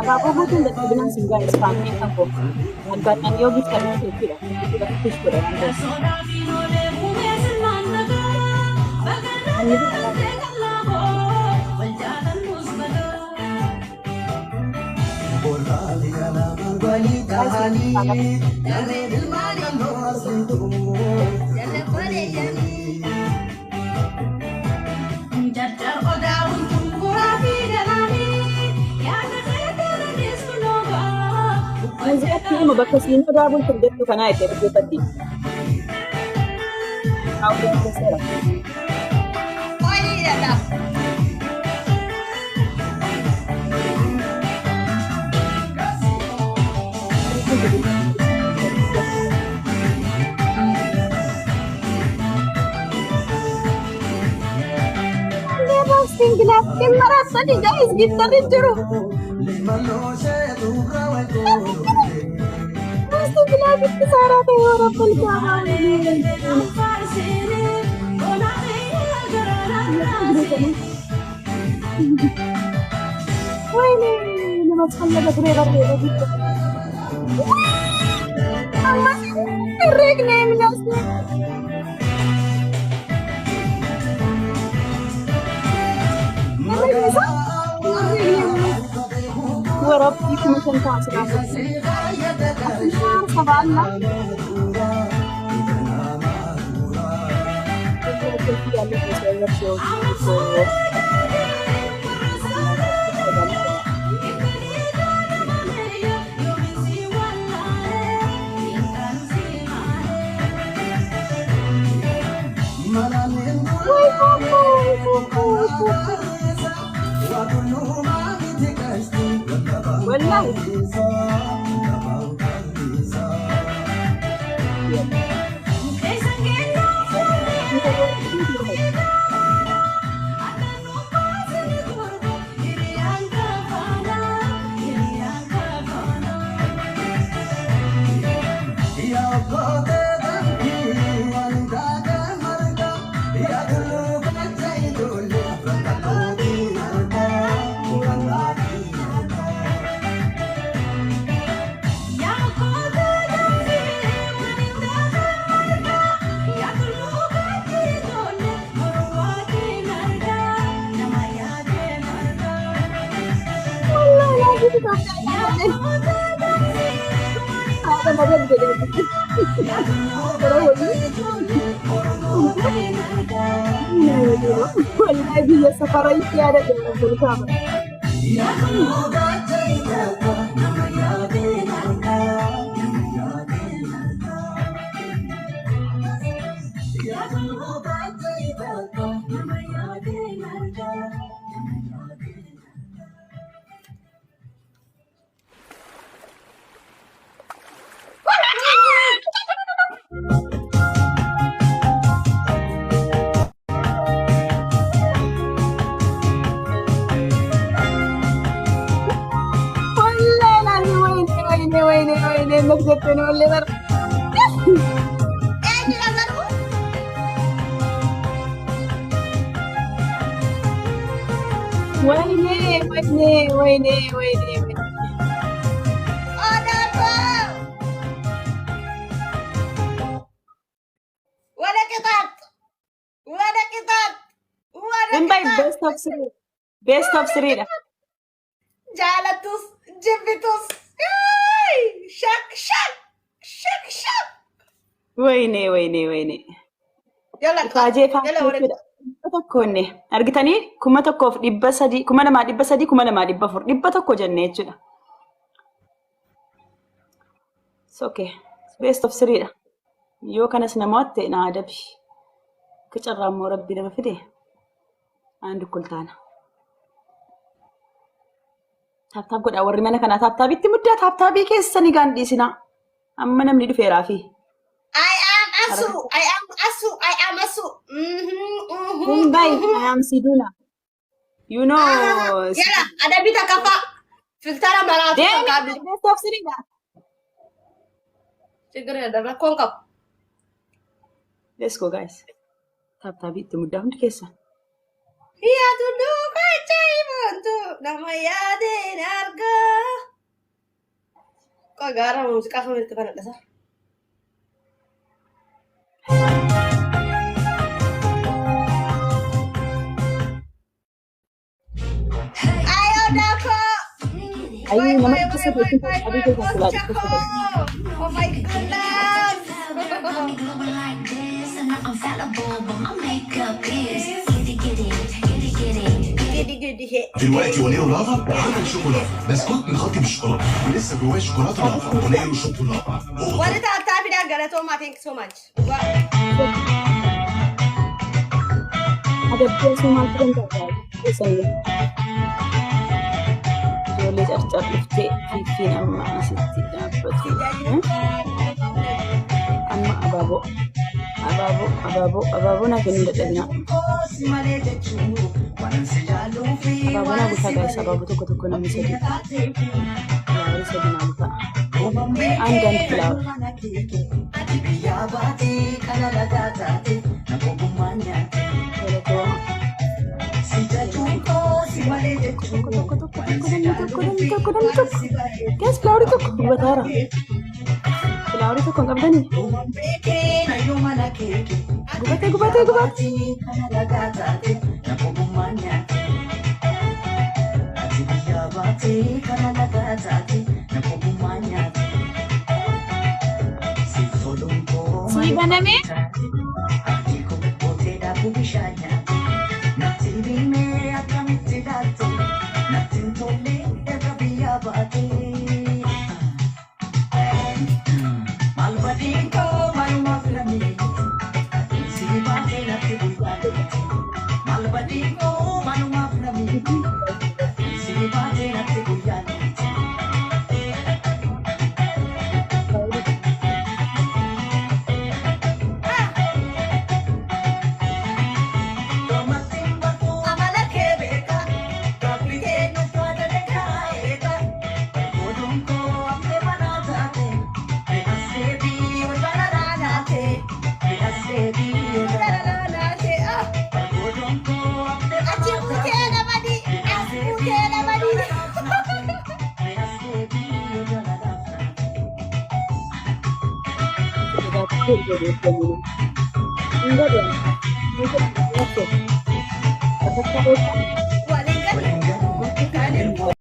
Abaaboo guutuun dadhabinaan sin gaa'e ispaamii kan koo. Aggaadhaan yoo gifta dhufte jechuudha. Push godha waan ta'eef. Namni kun abaaboo. Muuziqaatti nama bakka siin odaa bultu jettu kanaa itti dhaggeeffatti. Haawwan keesseera. Roasting glass marattani guys giftarri jiru. Roasting glass itti saaraa ta'e yoo rabbal kaabaa. ወይኔ nama fallaga ture barreeda guddaa. Ammas herreegne milaasne. Warabbii 5,000 ta'a silaa. Saba Allah. Wallahi. Wallahi haadha malee jedhee. Wallahi biyya safara itti yaada jedhamu kaaba. Wallahi laali wayne wayne wayne wayne naf jettee wallee bara. Eenyudha garuu? Wayne wayne wayne wayne wayne. Odaakoo! ወደ ቅጣት፣ ወደ ቅጣት፣ ወደ Hin bayi ቅጣት። Best of three. Best of three dha. Jaalatus jibbitus shak shak shak shak. Wayne wayne wayne. Yalla. Ifaajee Yalla ወደ jechuudha. 100 inni argitanii 1,300, 2,300, 2,400, 100 jennee jechuudha. It's okay. Best of three dha. Yoo kanas namoota na adabi. Akka carraa immoo rabbi nama fide aan dukkul taana. Tap tap godhaa warri mana kanaa, tap tapitti muddaa, tap tapii keessanii gaan dhiisinaa. Amma namni dhufeeraa fi. I am Asu. I am Asu. I am Asu. Mumbai, I am Siduna. You know. Yalla, adabii takkaffaa. Filtara maraatu Deemi, kan qabdu. Best of three dha. ችግር የለም rakkoon qabu. Let's go, guys. Tap tapiitti muddaa hundi keessan. Yaadu duukaa ajaa'ibantu. Nama yaadeen argaa. Qoy gaara muuziqaa kamitti banadhasa? Ayoo daakoo. Ayii Wai nama wai dhibba wai sadii wai fi wai qabii wai keessaa silaa gocha dhibba sadii. koo. Oh my goodness. Gidi gidi hee. دلوقتي اوليرو لافا عمل شوكولاته، بسكوت متغطي بالشوكولاته ولسه جواه شوكولاته لافا. اوليرو شوكولاته. Warri taattaa fidaa galatoomaa, thank you so much. Dhugaa. Adabbii asuu maaltu danda'a? Keessanii ijoollee carcar dhuftee fiiffiin amma asitti dhaabbatu. Amma abaaboo abaaboo abaaboo abaaboo naa kennuu dadhabinaa. Abaaboo naa guutaa gaa'is, abaaboo tokko tokko namni sadii. Flower sadii naa guutaa. አንድ አንድ flower. Galatoomaa. Tokko tokko tokko tokko, namni tokko, namni tokko, namni tokko. Gaas, flower tokko gubataara. Flower tokko hin qabdanii? Gubatee, gubatee, gubatee. Sii banamee? Amala kee beeka. Lalalaalaate. Ah. Achi buutee dhabanii. As buutee dhabanii. Hin godhan. Hin godhan. Waliin galu.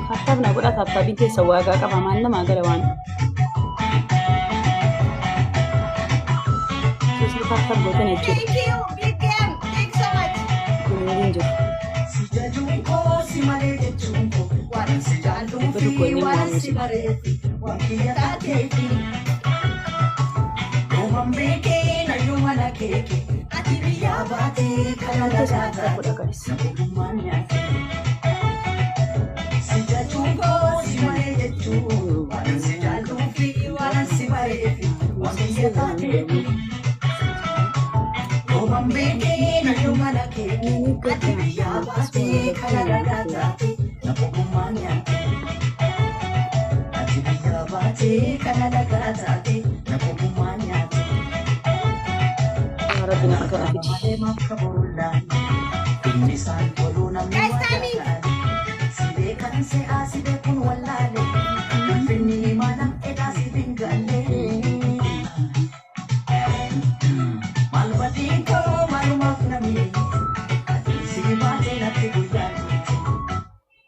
Tap tap na godhaa, tap tapiin keessa waagaa qaba, maal namaa gala waan. Suusii tap tap gootan jechuudha. Thank you, big game. Thank you so much. Kun hin jiru. 100 inni mo'amu jira. Taateefi. Keessa tap tap godhaa galis. Yaa Rabbi, nama kana fidi. Guys, timing.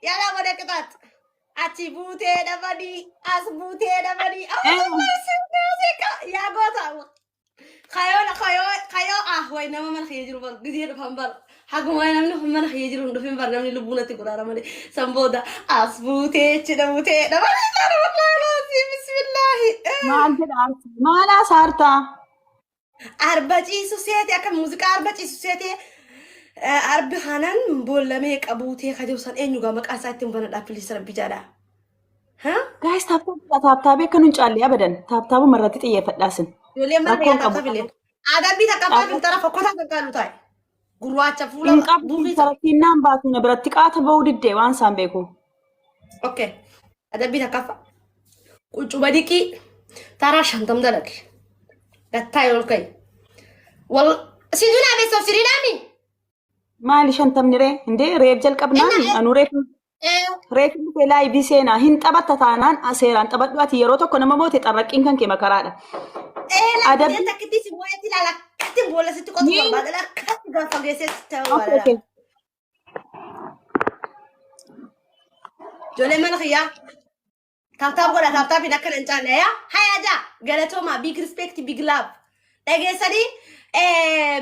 Yala wada qixaat. Achi buutee dhabanii, as buutee dhabanii. Yaa goota. Kayoo kayoo kayoo, ah way, nama mana kiyya jiru bar gizee dhufan bar. Haguma namni kun mana kiyya jiru hin dhufin bar, namni lubbuu natti guraara malee. San booda as buutee cidha buutee dhabanii jaara, wallaahi laazim, bismillaahi. Maal jedha aarti? Maal hasaartaa? Arba ciisu seete, akka muuziqaa arba ciisu seete, arbi kanan boollamee qabuutee ka jiru san eenyu gaa maqaa isaa ittiin banadhaa, please, rabbi jedha. Ha? Guys, tap tap godhaa, tap tapii akka nun caalle abadan. Tap tapuma irratti xiyyeeffadhaa isin. Ijoolleen mana Rakkoon kiyyaa qabu. tap tap illee. Adabbii takkaffaa filtara fokkotaa kan taa'e. Gurraacha fuula Hin qabdu buufii. tarattiinnaan baatu na biratti qaata ba'uu diddee waan isaan beeku. Okay. Adabbii takkaffaa. Quccuba diqii taraa 50 dalage. Gattaa yoo ol ka'i. Wal si dunaa beessa siriidhaami. Maali 50ni ree? Indee reef jalqabnaani? Anuu reef reef dhufee live seenaa hin taphatta taanaan seeraan taphadhu ati yeroo tokko nama moote xarraqqiin kan kee makaraadha. Adabbii takkitti si moo'etti ilaala akkatti boolla sitti qotu barbaada akkatti gaafa geessee ta'uu barbaada. Ijoollee mana kiyyaa tap tap godha, tap tapiin akkana hin caalle yaa hayaa jaa galatooma. Big respect, big love. Dhageessanii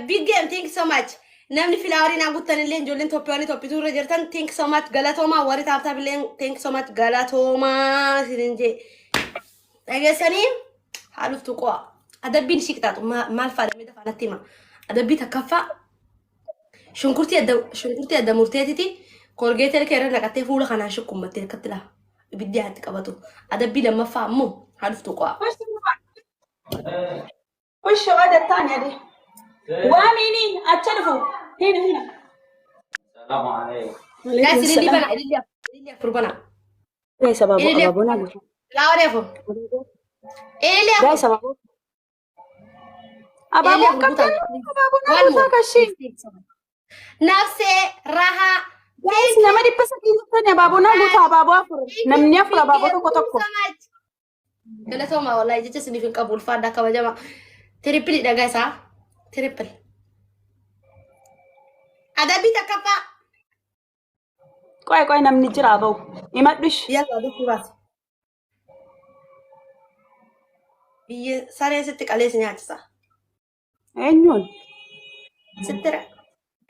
big game, thank you so much. Namni flowerii naa guttan illee, ijoolleen Tooppiyoonni Tooppituu irra jirtan, thank you so much, galatooma. Warri tap tap illee, thank you so much, galatooma isin jee. Dhageessanii haaluftu qo'a. Adabbiin ishii qixaaxu maal faadha? Mee dafaa natti hima. Adabbii takkaffaa shunkurtii adda murteetiti Colgate harka irra naqattee fuula kanaan shukkummattee akkatti laa ibiddi haatti qabatu. Adabbii lammaffaa ammoo haaluftu qo'a. Ushoo adattaan yaade. Waamiini acha dhufu. Hina hina. Guys, ililli bana, ililli afur, ililli afur bana. Guys, abaaboo Ililli abaaboo naa guutu. Flowerii afur. Ililli afur. Guys, abaaboo. Abaaboo Ililli afur qabdan guutaa. abaaboo naa One guutaa more. kashii. Nafsee rahaa. Guys, nama 300 jirtan, abaaboo naa guutaa, abaaboo afur. Namni afur abaaboo tokko tokko. Galatooma, wallahi jecha isiniif hin qabu, ulfaadhaa kabajama. Triple dhagaa isaa. Triple. Adabbii takkaffaa. Qoy qoy, namni jira ba'u. Himadhush. Yalla, adabbii baase. Biyya saree sitti qalee si nyaachisa. Eenyuun? Sittira.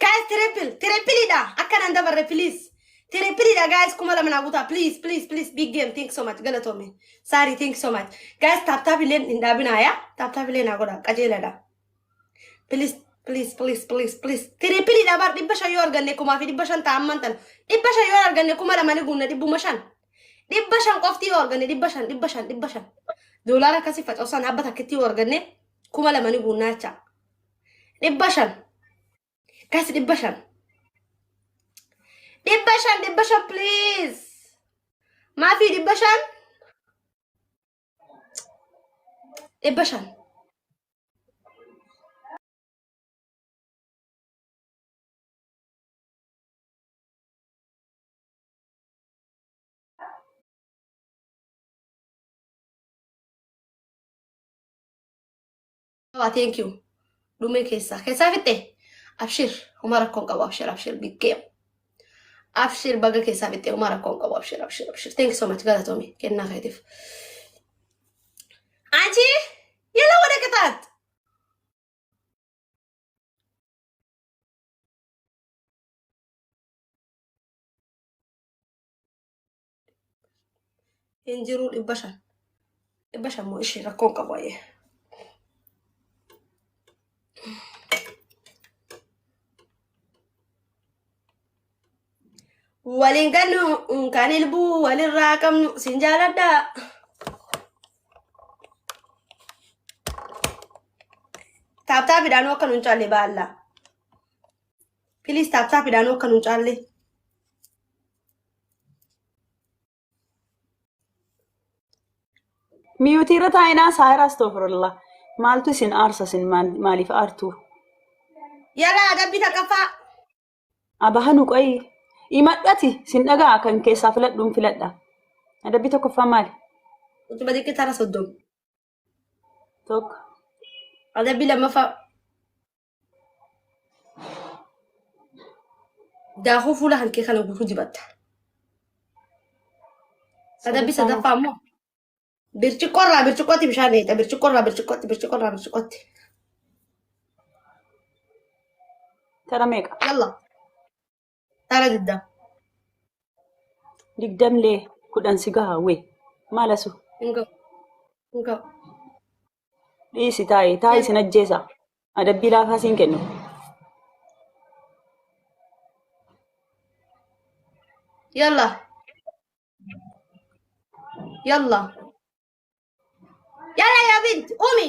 Guys, triple. Tripleidha. Akkanaan dabarre, please. Tripleidha guys, 2000 naa guutaa. Please, please, please. Big game. Thank you so much. Galatoome. Sorry, thank you so much. Guys, tap tap illee hin dhaabinaa yaa. Tap tap illee naa godha. Qajeeladha. Please, please, please, please, please. Tripleidha bar, 500 yoo arganne 1500 ta'a amman tan. 500 yoo arganne 2000 ni guunna, 500. 500 qofti yoo arganne, 500, 500, 500. Doolaara akkasii facaasan habba takkitti yoo arganne 2000 ni guunnaa jecha. 500. Guys, 500. 500, 500, please. Maafi 500? 500. Thank you. Dhumee keessaa. Keessaa fixxe. Abshir. Homa rakkoon qabu. Abshir, abshir. Big game. Abshir, baga keessaa fixxe. Homa rakkoon qabu. Abshir, abshir, abshir. Thank you so much. Galatoomi. Kennaa keetiif. አንቺ የለ ወደ ቅጣት። Hin jiru 500. 500 moo ishee rakkoon qabu ayyee. Waliin gannu kan ilbuu walirraa qabnu sin jaaladha. Tap tapiidhaan akka nun caalle baalla. Please, tap tapiidhaan akka nun caalle. Mute irra taa'inaa saayira astoofurullaa. Maaltu isin aarsa, isin maaliif aartu? Yala, adabbii takkaffaa. Abahanu qoyi. Himadhati sin dhagaa kan keessaa filadhuun filadha. Adabbii tokkoffaa maali? Utuma xiqqii tara 30. Tokko. Adabbii lammaffaa. Daakuu fuula kan kee kana guutuu dibatta. Adabbii sadaffaa immoo birciqqoorraa birciqqootti bishaan dheeyxa. Birciqqoorraa birciqqootti, birciqqoorraa birciqqootti. Tara meeqa? Yalla. Tara 20. 20lee 10 si gaha wee. Maal asu? Hin ga'u. Hin ga'u. Dhiisi, taa'i taa'i, sin ajjeesa. Adabbii laafaa siin kennu. Yalla. Yalla. Yalla yaa bint umi.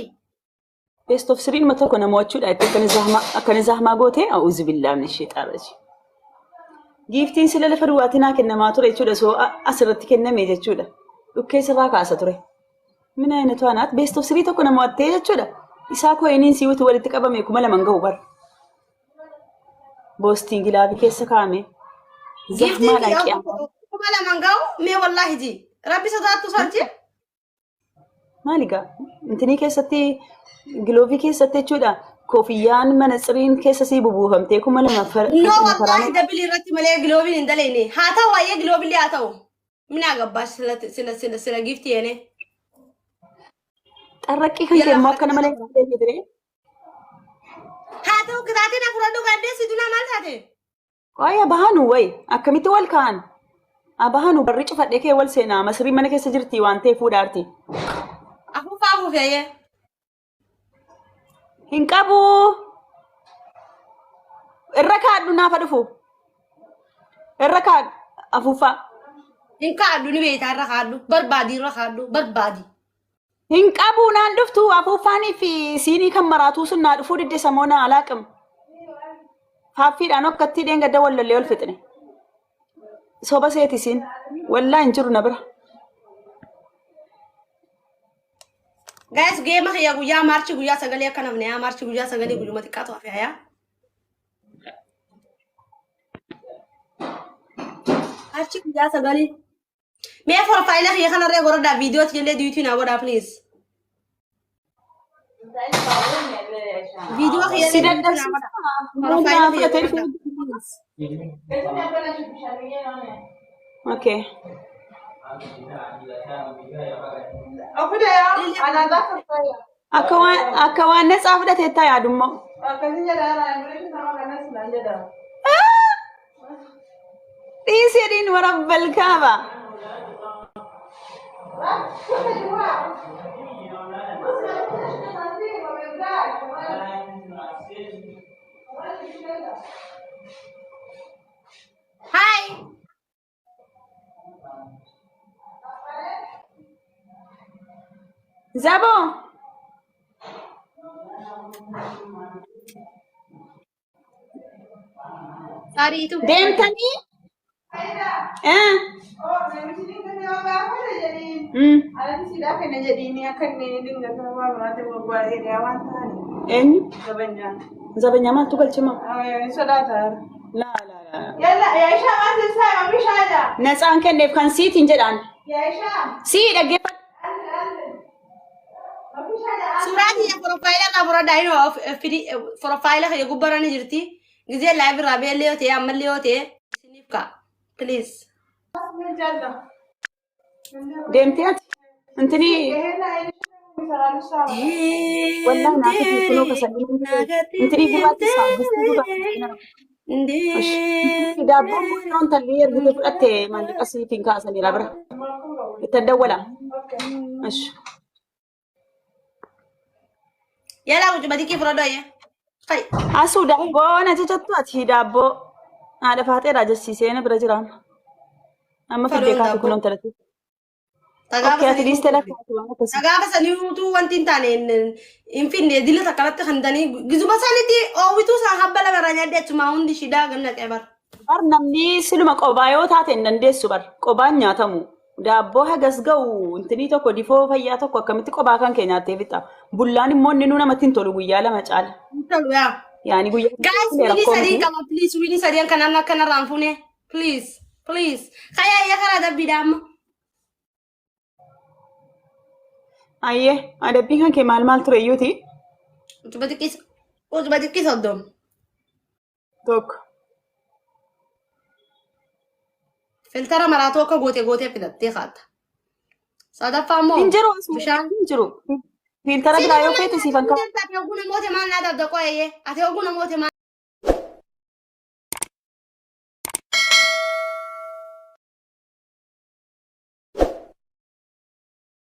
Best of three nama tokko nama mo'achuudha itti akkana zahmaa gootee a'uuzu billaa min sheexaan rajii. Giiftiin sila lafa duwwaatti naa kennamaa ture jechuudha soo asirratti kenname jechuudha. Dhukkee sirraa kaasa ture. Mina aynatu anaat best of three tokko nama mo'attee jechuudha. Isaa koyiniin siiwutu walitti qabame 2000 hin ga'u bara. Boostiin gilaabii keessa kaa'ame. Giiftiin Zahmaadhaan kiyya qiyaama. 2000 ga'u mee wallaahi ji. Rabbi sodaattu sanchi. Maali gaa? Intinii keessatti giloovii keessatti jechuudha. Kofiyyaan manatsiriin keessa sii bubuufamtee 2000 No makaraan wallaahi dabilii irratti malee giloobiin hin dalayne. Haa ta'u waa'ee giloobillee haa ta'u. Minaa gabbaash sila sila sila sila giiftii ene. Xarraqqii kan kee immoo akkana malee hin ture. Haa ta'u kitaatiin afura dhugaadhee si dunaa maal taate? Waa'ee abahanuu wayi akkamitti wal ka'an? Abahanuu barri cufadhee kee wal seenaa Masrii mana keessa jirti waan ta'eef fuudhaarti. Afuufaa afuufeeyye. Hin qabu. Irra kaadhu naafa dhufu. Irra kaadhu afuuffaa. Hin kaadhu ni beektaa irra kaadhu barbaadi irra kaadhu barbaadi. Hin qabu naan dhuftu afuuffaanii fi siinii kan maraatuu sun naa dhufuu didde samoona alaaqim. Faaffiidhaan akkatti dheengadda wal lollee ol fixne. Soba seeti siin. Wallaa hin jiru na bira. Guys geema kiyya guyyaa maarchi guyyaa sagalee akka namni yaa maarchi guyyaa sagalee guyyuma xiqqaatu hafe yaa. Maarchi guyyaa sagalee. Mee profaayila kiyya kanarree gorodhaa viidiyootti illee duutii naa godhaa please. Viidiyoo kiyya Si illee duutii naa dadhabsiisa. godhaa. Naa Profaayila kiyya fudhatee gorodhaa. dhufee. Okay. Akka waan natsaa fudhateettaa yaadummoo. Dhiisii adiin warabbal kaaba. Hi. Zaboo. Sariitu. Deemtanii? Eh. Eenyu? Zabanyaa maaltu galche maa? Laa laa laa. Natsaan kenneef kan siitiin jedhaan. Sii dhaggeeffadhu. Suuraa kiyya profaayila irraa fudhadhaa inni fidi profaayila kiyya gubbarra ni jirti. Gizee live irraa beellee yoo ta'e ammallee yoo ta'e isiniif ka'a. Please. Deemtee ati? Intinii wallahi naaf itti kunoo kasalli intinii gurraatti isaa bustii gurraatti. Daabboon kun yeroo intalli ergite fudhatte maallaqa siitiin kaasaniira bira. Ittan dawwala. Ish. Yala gucuma dikii fudhadhu ayyee. Kai. Asuu daabboo na jajattu ati daabboo haadha faaxeedha jechisiisee na bira jira. Amma fiddee Faloon kaate daabboo. kunoo intalatti. Tagaafa Okay, ati sanii dhiistee lakkaa'atu waan akkasii. Tagaafa sanii utuu wanti hin taane hin finne dila takka irratti kan tanii gizuma sanitti oowwituu isaa habba lama irraa nyaadde achumaa hundi shidaa ganna qeebar. Bar namni siluma qobaa yoo taate hin dandeessu bar. Qobaan nyaatamu. Daabboo hagas ga'u intinii tokko difoo fayyaa tokko akkamitti qobaa kan kee nyaattee fixa. Bullaan immoo inni nuu namatti hin tolu guyyaa lama caala. Hin tolu yaa. Yaani guyyaa Guys, illee winii rakkoo sadii miti. qaba please winii sadii kan akkanarraan fuune please please. Kaya ayya karaa dabbiidha amma. Ayyee adabbiin kan kee maal maal ture iyyuuti? Utuma xiqqii 30. Tokko. Filtara maraatoo akka goote gootee filattee kaatta. Sadaffaa immoo Hin jiru asuma bishaan. hin jiru. Fiiltara biraa yoo feete siifan ka'a. Ati oguu namoota maal naa dabda qo'eeyye? Ati oguu namoota maal